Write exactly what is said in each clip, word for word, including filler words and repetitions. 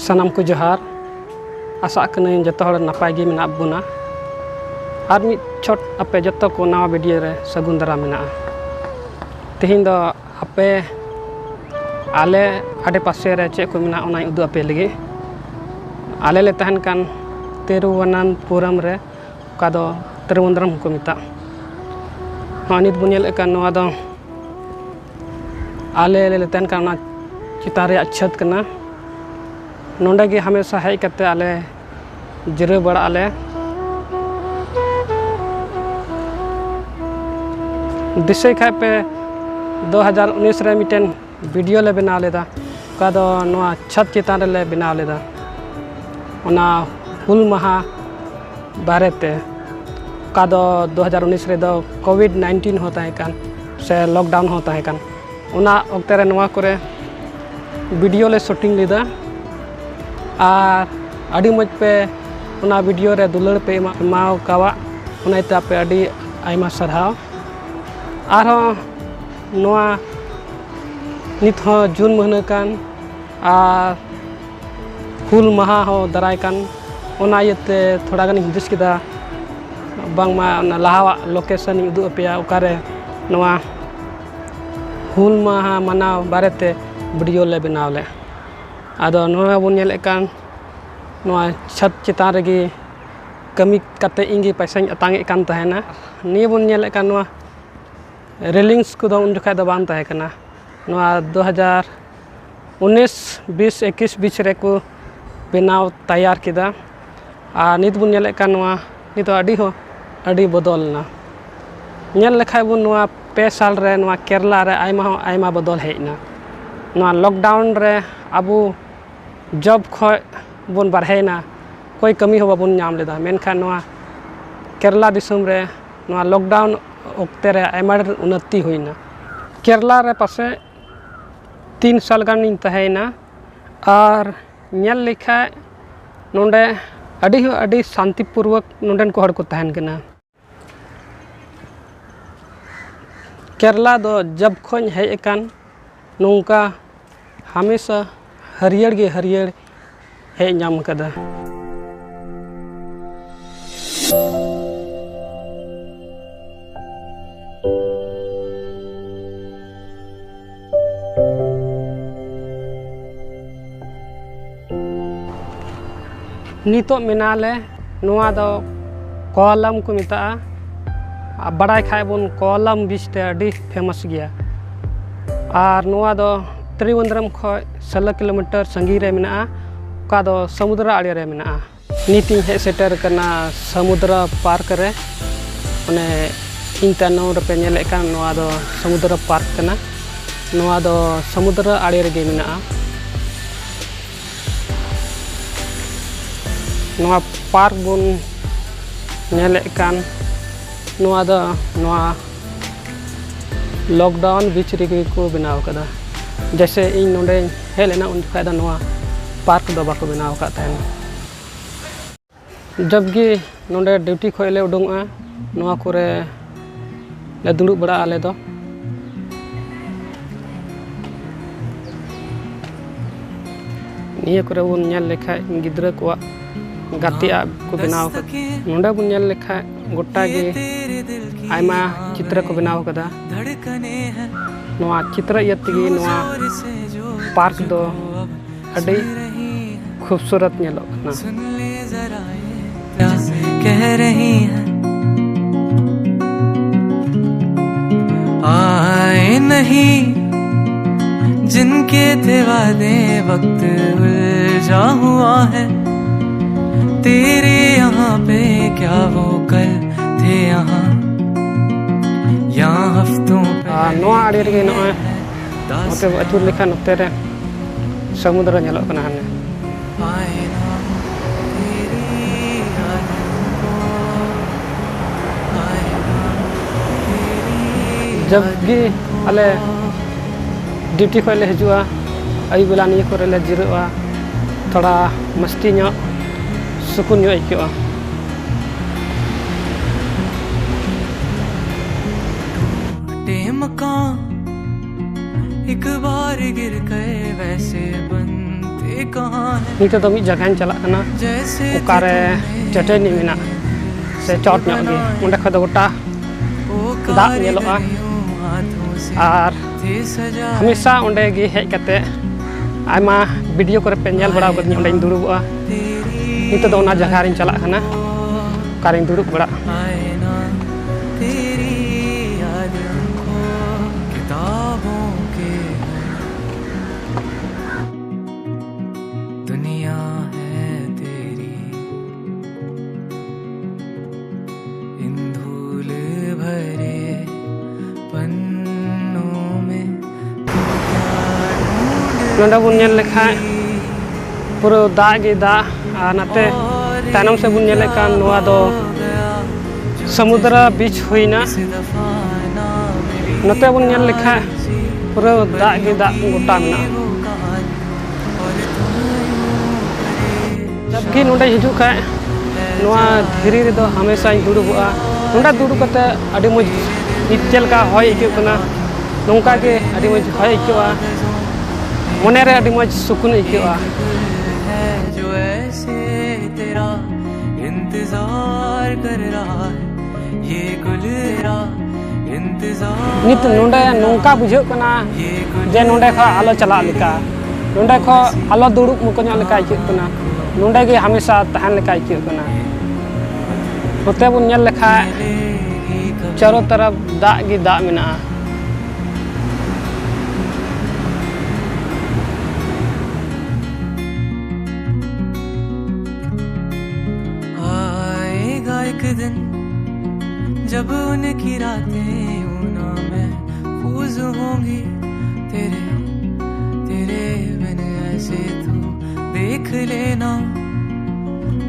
ᱥᱟᱱᱟᱢ ᱠᱚ ᱡᱚᱦᱟᱨ᱾ ᱟᱥᱟᱜ ᱠᱟᱹᱱᱟᱹᱧ ᱡᱚᱛᱚ ᱦᱚᱲ ᱱᱟᱯᱟᱭ ᱜᱮ ᱢᱮᱱᱟᱜ ᱵᱚᱱᱟ᱾ ᱟᱨ ᱢᱤᱫ ᱪᱷᱚᱴ ᱟᱯᱮ ᱡᱚᱛᱚ ᱠᱚ ᱱᱟᱣᱟ ᱵᱷᱤᱰᱤᱭᱳ ᱨᱮ ᱥᱟᱹᱜᱩᱱ ᱫᱟᱨᱟᱢ ᱢᱮᱱᱟᱜᱼᱟ᱾ ᱛᱮᱦᱮᱧ ᱫᱚ ᱟᱯᱮ ᱟᱞᱮ ᱟᱰᱮ ᱯᱟᱥᱮ ᱨᱮ ᱪᱮᱫ ᱠᱚ ᱢᱮᱱᱟᱜᱼᱟ, ᱚᱱᱟᱧ ᱩᱫᱩᱜ ᱟᱯᱮ ᱞᱟᱹᱜᱤᱫ᱾ ᱟᱞᱮ ᱞᱮ ᱛᱟᱦᱮᱱ ᱠᱟᱱ ᱛᱤᱨᱩᱣᱚᱱᱟᱱᱛᱯᱩᱨᱚᱢ ᱨᱮ, ᱚᱠᱟ ᱫᱚ ᱛᱤᱨᱩᱵᱚᱱᱫᱨᱚᱢ ᱦᱚᱸᱠᱚ ᱢᱮᱛᱟᱜᱼᱟ᱾ ᱱᱚᱜᱼᱚᱭ ᱱᱤᱛ ᱵᱚᱱ ᱧᱮᱞᱮᱫ ᱠᱟᱱ, ᱱᱚᱣᱟ ᱫᱚ ᱟᱞᱮ ᱞᱮ ᱛᱟᱦᱮᱱ ᱠᱟᱱ ᱚᱱᱟ ᱪᱮᱛᱟᱱ ᱨᱮᱭᱟᱜ ᱪᱷᱟᱹᱫᱽ ᱠᱟᱱᱟ᱾ ᱱᱚᱸᱰᱮ ᱜᱮ ᱦᱟᱢᱮᱥᱟ ᱦᱮᱡ ᱠᱟᱛᱮ ᱟᱞᱮ ᱡᱤᱨᱟᱹᱣ ᱵᱟᱲᱟᱜ ᱟᱞᱮ᱾ ᱫᱤᱥᱟᱹᱭ ᱠᱷᱟᱡ ᱯᱮ, ᱫᱩ ᱦᱟᱡᱟᱨ ᱩᱱᱤᱥ ᱨᱮ ᱢᱤᱫᱴᱮᱱ ᱵᱷᱤᱰᱤᱭᱳ ᱞᱮ ᱵᱮᱱᱟᱣ ᱞᱮᱫᱟ, ᱚᱠᱟ ᱫᱚ ᱱᱚᱣᱟ ᱪᱷᱟᱫᱽ ᱪᱮᱛᱟᱱ ᱨᱮᱞᱮ ᱵᱮᱱᱟᱣ ᱞᱮᱫᱟ, ᱚᱱᱟ ᱦᱩᱞ ᱢᱟᱦᱟ ᱵᱟᱨᱮᱛᱮ, ᱚᱠᱟ ᱫᱚ ᱫᱩ ᱦᱟᱡᱟᱨ ᱩᱱᱤᱥ ᱨᱮᱫᱚ ᱠᱳᱵᱷᱤᱰ ᱱᱟᱭᱤᱱᱴᱤᱱ ᱦᱚᱸ ᱛᱟᱦᱮᱸ ᱠᱟᱱ ᱥᱮ ᱞᱚᱠᱰᱟᱣᱩᱱ ᱦᱚᱸ ᱛᱟᱦᱮᱸ ᱠᱟᱱ᱾ ᱚᱱᱟ ᱚᱠᱛᱮ ᱨᱮ ᱱᱚᱣᱟ ᱠᱚᱨᱮ ᱵᱷᱤᱰᱤᱭᱳ ᱞᱮ ᱥᱩᱴᱤᱝ ᱞᱮᱫᱟ᱾ ᱟᱨ ᱟᱹᱰᱤ ᱢᱚᱡᱽ ᱯᱮ ᱚᱱᱟ ᱵᱷᱤᱰᱤᱭᱳ ᱨᱮ ᱫᱩᱞᱟᱹᱲ ᱯᱮ ᱮᱢᱟ, ᱮᱢᱟᱣ ᱠᱟᱣᱟᱜ, ᱚᱱᱟ ᱤᱭᱟᱹᱛᱮ ᱟᱯᱮ ᱟᱹᱰᱤ ᱟᱭᱢᱟ ᱥᱟᱨᱦᱟᱣ᱾ ᱟᱨᱦᱚᱸ ᱱᱚᱣᱟ ᱱᱤᱛ ᱦᱚᱸ ᱡᱩᱱ ᱢᱟᱹᱦᱱᱟᱹ ᱠᱟᱱ ᱟᱨ ᱦᱩᱞ ᱢᱟᱦᱟ ᱦᱚᱸ ᱫᱟᱨᱟᱭ ᱠᱟᱱ, ᱚᱱᱟ ᱤᱭᱟᱹᱛᱮ ᱛᱷᱚᱲᱟ ᱜᱟᱱᱤᱧ ᱦᱩᱫᱤᱥ ᱠᱮᱫᱟ, ᱵᱟᱝᱢᱟ ᱚᱱᱟ ᱞᱟᱦᱟᱣᱟᱜ ᱞᱳᱠᱮᱥᱚᱱ ᱤᱧ ᱩᱫᱩᱜ ᱟᱯᱮᱭᱟ, ᱚᱠᱟᱨᱮ ᱱᱚᱣᱟ ᱦᱩᱞ ᱢᱟᱦᱟ ᱢᱟᱱᱟᱣ ᱵᱟᱨᱮᱛᱮ ᱵᱷᱤᱰᱤᱭᱳ ᱞᱮ ᱵᱮᱱᱟᱣ ᱞᱮᱫ᱾ ᱟᱫᱚ ᱱᱚᱣᱟ ᱵᱚᱱ ᱧᱮᱞᱮᱫ ᱠᱟᱱ, ᱱᱚᱣᱟ ᱪᱷᱟᱫᱽ ᱪᱮᱛᱟᱱ ᱨᱮᱜᱮ ᱠᱟᱹᱢᱤ ᱠᱟᱛᱮ ᱤᱧ ᱜᱮ ᱯᱚᱭᱥᱟᱧ ᱟᱛᱟᱝ ᱮᱫ ᱠᱟᱱ ᱛᱟᱦᱮᱱᱟ᱾ ᱱᱤᱭᱟᱹ ᱵᱚᱱ ᱧᱮᱞᱮᱫ ᱠᱟᱱ, ᱱᱚᱣᱟ ᱨᱮᱞᱤᱝᱥ ᱠᱚᱫᱚ ᱩᱱ ᱡᱚᱠᱷᱟᱡ ᱫᱚ ᱵᱟᱝ ᱛᱟᱦᱮᱸ ᱠᱟᱱᱟ᱾ ᱱᱚᱣᱟ ᱫᱩ ᱦᱟᱡᱟᱨ ᱩᱱᱤᱥ, ᱵᱤᱥ, ᱮᱠᱩᱥ ᱵᱤᱪ ᱨᱮᱠᱚ ᱵᱮᱱᱟᱣ ᱛᱮᱭᱟᱨ ᱠᱮᱫᱟ᱾ ᱟᱨ ᱱᱤᱛ ᱵᱚᱱ ᱧᱮᱞᱮᱫ ᱠᱟᱱ, ᱱᱚᱣᱟ ᱱᱤᱛᱚᱜ ᱟᱹᱰᱤ ᱦᱚᱸ ᱟᱹᱰᱤ ᱵᱚᱫᱚᱞ ᱮᱱᱟ᱾ ᱧᱮᱞ ᱞᱮᱠᱷᱟᱡ ᱵᱚᱱ, ᱱᱚᱣᱟ ᱯᱮ ᱥᱟᱞ ᱨᱮ ᱱᱚᱣᱟ ᱠᱮᱨᱞᱟ ᱨᱮ ᱟᱭᱢᱟ ᱦᱚᱸ ᱟᱭᱢᱟ ᱵᱚᱫᱚᱞ ᱦᱮᱡ ᱮᱱᱟ᱾ ᱱᱚᱣᱟ ᱞᱚᱠᱰᱟᱣᱩᱱ ᱨᱮ ᱟᱵᱚ ᱡᱚᱵ ᱠᱷᱚᱡ ᱵᱚᱱ ᱵᱟᱨᱦᱮᱭᱮᱱᱟ, ᱚᱠᱚᱭ ᱠᱟᱹᱢᱤ ᱦᱚᱸ ᱵᱟᱵᱚᱱ ᱧᱟᱢ ᱞᱮᱫᱟ᱾ ᱢᱮᱱᱠᱷᱟᱱ ᱱᱚᱣᱟ ᱠᱮᱨᱞᱟ ᱫᱤᱥᱚᱢ ᱨᱮ ᱱᱚᱣᱟ ᱞᱚᱠᱰᱟᱣᱩᱱ ᱚᱠᱛᱮ ᱨᱮ ᱟᱭᱢᱟ ᱰᱷᱮᱨ ᱩᱱᱱᱚᱛᱤ ᱦᱩᱭᱱᱟ᱾ ᱠᱮᱨᱞᱟ ᱨᱮ ᱯᱟᱥᱮᱡ ᱛᱤᱱ ᱥᱟᱞ ᱜᱟᱱᱤᱧ ᱛᱟᱦᱮᱸᱭᱮᱱᱟ, ᱟᱨ ᱧᱮᱞ ᱞᱮᱠᱷᱟᱡ ᱱᱚᱰᱮ ᱟᱹᱰᱤ ᱦᱚᱸ ᱟᱹᱰᱤ ᱥᱟᱱᱛᱤᱯᱩᱨᱣᱚᱠ ᱱᱚᱰᱮᱱ ᱠᱚ ᱦᱚᱲ ᱠᱚ ᱛᱟᱦᱮᱱ ᱠᱟᱱᱟ᱾ ᱠᱮᱨᱞᱟ ᱫᱚ ᱡᱟᱵ ᱠᱷᱚᱱ ᱦᱮᱡ ᱟᱠᱟᱱ, ᱱᱚᱝᱠᱟ ᱦᱟᱢᱮᱥᱟ ᱦᱟᱹᱨᱭᱟᱹᱲ ᱜᱮ ᱦᱟᱹᱨᱭᱟᱹᱲ ᱦᱮᱡ ᱧᱟᱢ ᱠᱟᱫᱟ᱾ ᱱᱤᱛᱚᱜ ᱢᱮᱱᱟᱞᱮ, ᱱᱚᱣᱟ ᱫᱚ ᱠᱚᱣᱟᱞᱟᱢ ᱠᱚ ᱢᱮᱛᱟᱜᱼᱟ᱾ ᱟᱨ ᱵᱟᱲᱟᱭ ᱠᱷᱟᱡ ᱵᱚᱱ, ᱠᱚᱣᱟᱞᱟᱢ ᱵᱤᱪ ᱛᱮ ᱟᱹᱰᱤ ᱯᱷᱮᱢᱟᱥ ᱜᱮᱭᱟ᱾ ᱟᱨ ᱱᱚᱣᱟ ᱫᱚ ᱛᱨᱤᱣᱚᱱᱫᱨᱚᱢ ᱠᱷᱚᱡ ᱥᱳᱞᱳ ᱠᱤᱞᱳᱢᱤᱴᱟᱨ ᱥᱟᱺᱜᱤᱧ ᱨᱮ ᱢᱮᱱᱟᱜᱼᱟ, ᱚᱠᱟ ᱫᱚ ᱥᱚᱢᱩᱫᱨᱚ ᱟᱲᱮ ᱨᱮ ᱢᱮᱱᱟᱜᱼᱟ᱾ ᱱᱤᱛ ᱤᱧ ᱦᱮᱡ ᱥᱮᱴᱮᱨ ᱟᱠᱟᱱᱟ ᱥᱚᱢᱩᱫᱨᱚ ᱯᱟᱨᱠ ᱨᱮ᱾ ᱚᱱᱮ ᱤᱧ ᱛᱟᱭᱱᱚᱢ ᱨᱮᱯᱮ ᱧᱮᱞᱮᱫ ᱠᱟᱱ, ᱱᱚᱣᱟ ᱫᱚ ᱥᱚᱢᱩᱫᱨᱚ ᱯᱟᱨᱠ ᱠᱟᱱᱟ᱾ ᱱᱚᱣᱟ ᱫᱚ ᱥᱚᱢᱩᱫᱨᱚ ᱟᱲᱮ ᱨᱮᱜᱮ ᱢᱮᱱᱟᱜᱼᱟ᱾ ᱱᱚᱣᱟ ᱯᱟᱨᱠ ᱵᱚᱱ ᱧᱮᱞᱮᱫ ᱠᱟᱱ, ᱱᱚᱣᱟ ᱫᱚ ᱱᱚᱣᱟ ᱞᱚᱠᱰᱟᱣᱩᱱ ᱵᱤᱪ ᱨᱮᱜᱮ ᱠᱚ ᱵᱮᱱᱟᱣ ᱠᱟᱫᱟ᱾ ᱡᱮᱭᱥᱮ ᱤᱧ ᱱᱚᱰᱮᱧ ᱦᱮᱡ ᱞᱮᱱᱟ, ᱩᱱ ᱡᱚᱠᱷᱟᱡ ᱫᱚ ᱱᱚᱣᱟ ᱯᱟᱨᱠ ᱫᱚ ᱵᱟᱠᱚ ᱵᱮᱱᱟᱣ ᱟᱠᱟᱫ ᱛᱟᱦᱮᱱᱟ᱾ ᱡᱚᱵ ᱜᱮ ᱱᱚᱰᱮ ᱰᱤᱭᱩᱴᱤ ᱠᱷᱚᱡ ᱞᱮ ᱩᱰᱩᱝᱚᱜᱼᱟ, ᱱᱚᱣᱟ ᱠᱚᱨᱮ ᱞᱮ ᱫᱩᱲᱩᱵ ᱵᱟᱲᱟᱜᱼᱟ ᱟᱞᱮ ᱫᱚ᱾ ᱱᱤᱭᱟᱹ ᱠᱚᱨᱮ ᱵᱚᱱ ᱧᱮᱞ ᱞᱮᱠᱷᱟᱡ ᱜᱤᱫᱽᱨᱟᱹ ᱠᱚᱣᱟᱜ ᱜᱟᱛᱮᱜ ᱟᱜ ᱠᱚ ᱵᱮᱱᱟᱣ ᱟᱠᱟᱫ᱾ ᱱᱚᱰᱮ ᱵᱚᱱ ᱧᱮᱞ ᱞᱮᱠᱷᱟᱡ ᱜᱚᱴᱟ ᱜᱮ ᱟᱭᱢᱟ ᱪᱤᱛᱨᱚ ᱠᱚ ᱵᱮᱱᱟᱣ ᱟᱠᱟᱫᱟ᱾ ᱱᱚᱣᱟ ᱪᱤᱛᱨᱚ ᱤᱭᱟᱹ ᱛᱮᱜᱮ ᱱᱚᱣᱟ ᱯᱟᱨᱠ ᱫᱚ ᱟᱹᱰᱤ ᱠᱷᱩᱵᱥᱩᱨᱚᱛ ᱧᱮᱞᱚᱜ ᱠᱟᱱᱟ᱾ सुन ले जरा ये क्या कह रही है। आए नहीं जिनके थे वादे, वक्त उलझा हुआ है। तेरे यहाँ पे क्या वो कल थे यहाँ, यहाँ हफ्तों ᱟᱨ ᱱᱚᱣᱟ ᱟᱲᱮ ᱨᱮᱜᱮ ᱱᱚᱜᱼᱚᱭ ᱱᱚᱛᱮ ᱟᱹᱪᱩᱨ ᱞᱮᱠᱷᱟᱱ ᱱᱚᱛᱮ ᱨᱮ ᱥᱚᱢᱩᱫᱨᱚ ᱧᱮᱞᱚᱜ ᱠᱟᱱᱟ ᱦᱟᱱᱮ᱾ ᱡᱚᱵ ᱜᱮ ᱟᱞᱮ ᱰᱤᱭᱩᱴᱤ ᱠᱷᱚᱡ ᱞᱮ ᱦᱤᱡᱩᱜᱼᱟ, ᱟᱹᱭᱩᱵ ᱵᱮᱞᱟ ᱱᱤᱭᱟᱹ ᱠᱚᱨᱮ ᱞᱮ ᱡᱤᱨᱟᱹᱜᱼᱟ, ᱛᱷᱚᱲᱟ ᱢᱟᱥᱛᱤ ᱧᱚᱜ, ᱥᱩᱠᱩᱱ ᱧᱚᱜ ᱟᱹᱭᱠᱟᱹᱜᱼᱟ᱾ टूटे मकान एक बार गिर गए, वैसे बनते ᱱᱤᱛᱚᱜ ᱫᱚ ᱢᱤᱫ ᱡᱟᱭᱜᱟᱧ ᱪᱟᱞᱟᱜ ᱠᱟᱱᱟ, ᱚᱠᱟᱨᱮ ᱪᱟᱹᱴᱟᱹᱱᱤ ᱢᱮᱱᱟᱜᱼᱟ ᱥᱮ ᱪᱚᱴ ᱧᱚᱜ ᱜᱮ, ᱚᱸᱰᱮ ᱠᱷᱚᱱ ᱫᱚ ᱜᱚᱴᱟ ᱫᱟᱜ ᱧᱮᱞᱚᱜᱼᱟ᱾ ᱟᱨ ᱦᱟᱢᱮᱥᱟ ᱚᱸᱰᱮ ᱜᱮ ᱦᱮᱡ ᱠᱟᱛᱮ ᱟᱭᱢᱟ ᱵᱷᱤᱰᱤᱭᱳ ᱠᱚᱨᱮ ᱯᱮ ᱧᱮᱞ ᱵᱟᱲᱟ ᱟᱠᱟᱫᱤᱧᱟ, ᱚᱸᱰᱮᱧ ᱫᱩᱲᱩᱵᱚᱜᱼᱟ᱾ ᱱᱤᱛᱚᱜ ᱫᱚ ᱚᱱᱟ ᱡᱟᱭᱜᱟ ᱨᱤᱧ ᱪᱟᱞᱟᱜ ᱠᱟᱱᱟ, ᱚᱠᱟᱨᱤᱧ ᱫᱩᱲᱩᱵ ᱵᱟᱲᱟᱜᱼᱟ᱾ दुनिया है तेरी, इन धूल भरे पन्नों में। ᱱᱚᱰᱮ ᱵᱚᱱ ᱧᱮᱞ ᱞᱮᱠᱷᱟᱡ ᱯᱩᱨᱟᱹ ᱫᱟᱜ ᱜᱮ ᱫᱟᱜ, ᱟᱨ ᱱᱟᱛᱮ ᱛᱟᱭᱱᱚᱢ ᱥᱮᱫ ᱵᱚᱱ ᱧᱮᱞᱮᱫ ᱠᱟᱱ ᱱᱚᱣᱟ ᱫᱚ ᱥᱟᱢᱩᱫᱨᱟ ᱵᱤᱪ ᱦᱩᱭᱱᱟ᱾ ᱱᱚᱛᱮ ᱵᱚᱱ ᱧᱮᱞ ᱞᱮᱠᱷᱟᱡ ᱯᱩᱨᱟᱹ ᱫᱟᱜ ᱜᱮ ᱫᱟᱜ ᱜᱚᱴᱟ ᱢᱮᱱᱟᱜᱼᱟ᱾ ᱡᱟᱵᱠᱤ ᱱᱚᱸᱰᱮ ᱦᱤᱡᱩᱜ ᱠᱷᱟᱡ ᱱᱚᱣᱟ ᱫᱷᱤᱨᱤ ᱨᱮᱫᱚ ᱦᱟᱢᱮᱥᱟᱧ ᱫᱩᱲᱩᱵᱚᱜᱼᱟ᱾ ᱱᱚᱸᱰᱮ ᱫᱩᱲᱩᱵ ᱠᱟᱛᱮ ᱟᱹᱰᱤ ᱢᱚᱡᱽ ᱪᱮᱫ ᱞᱮᱠᱟ ᱦᱚᱭ ᱟᱹᱭᱠᱟᱹᱜ ᱠᱟᱱᱟ, ᱱᱚᱝᱠᱟ ᱜᱮ ᱟᱹᱰᱤ ᱢᱚᱡᱽ ᱦᱚᱭ ᱟᱹᱭᱠᱟᱹᱜᱼᱟ, ᱢᱚᱱᱮ ᱨᱮ ᱟᱹᱰᱤ ᱢᱚᱡᱽ ᱥᱩᱠᱩᱱ ᱟᱹᱭᱠᱟᱹᱜᱼᱟ᱾ ᱱᱤᱛ ᱱᱚᱰᱮ ᱱᱚᱝᱠᱟ ᱵᱩᱡᱷᱟᱹᱜ ᱠᱟᱱᱟ ᱡᱮ ᱱᱚᱰᱮ ᱠᱷᱚᱱ ᱟᱞᱚ ᱪᱟᱞᱟᱜ ᱞᱮᱠᱟ, ᱱᱚᱰᱮ ᱠᱷᱚᱱ ᱟᱞᱚ ᱫᱩᱲᱩᱵ ᱢᱚᱠᱚᱧᱚᱜ ᱞᱮᱠᱟ ᱟᱹᱭᱠᱟᱹᱜ ᱠᱟᱱᱟ, ᱱᱚᱰᱮ ᱜᱮ ᱦᱟᱢᱮᱥᱟ ᱛᱟᱦᱮᱱ ᱞᱮᱠᱟ ᱟᱹᱭᱠᱟᱹᱜ ᱠᱟᱱᱟ᱾ ᱱᱚᱛᱮ ᱵᱚᱱ ᱧᱮᱞ ᱞᱮᱠᱷᱟᱡ ᱪᱟᱨᱚ ᱛᱚᱨᱚᱯ ᱫᱟᱜ ᱜᱮ ᱫᱟᱜ ᱢᱮᱱᱟᱜᱼᱟ᱾ आएगा एक दिन जब उनकी रातें यूं ना महफूज होंगी। तेरे, तेरे बिन ऐसे तू देख लेना,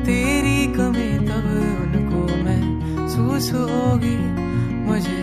तेरी कमी तब उनको महसूस होगी। मुझे